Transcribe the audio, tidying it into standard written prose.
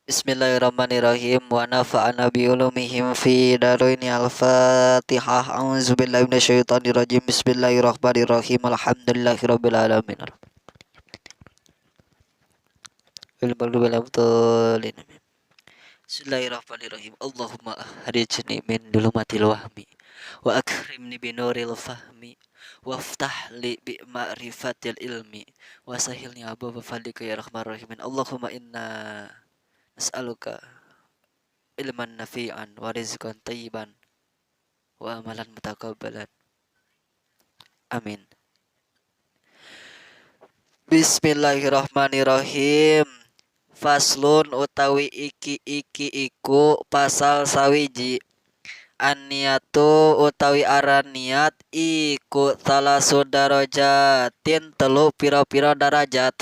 Bismillahirrahmanirrahim. Wa nafa'ana bi ulumihim fi daraini. Al-Fatihah. A'udzubillahi minasyaitonirrajim. Bismillahirrahmanirrahim. Alhamdulillahirabbil alamin. Bismillahirrahmanirrahim. Allahumma akhrijni min dulumatil wahmi wa akrimni bi nuril fahmi waftah li bi ma'rifatil ilmi wa sahilni abwaaba fadlika ya arhamar rahimin. Allahumma inna nas'aluka ilman nafi'an wa rizqan thayyiban wa amalan mutaqabbalan. Amin. Bismillahirrahmanirrahim. Faslun utawi iki iki iku pasal sawiji. An-niyatu utawi aran niat iku thalasu darajatin telu pira-pira darajat.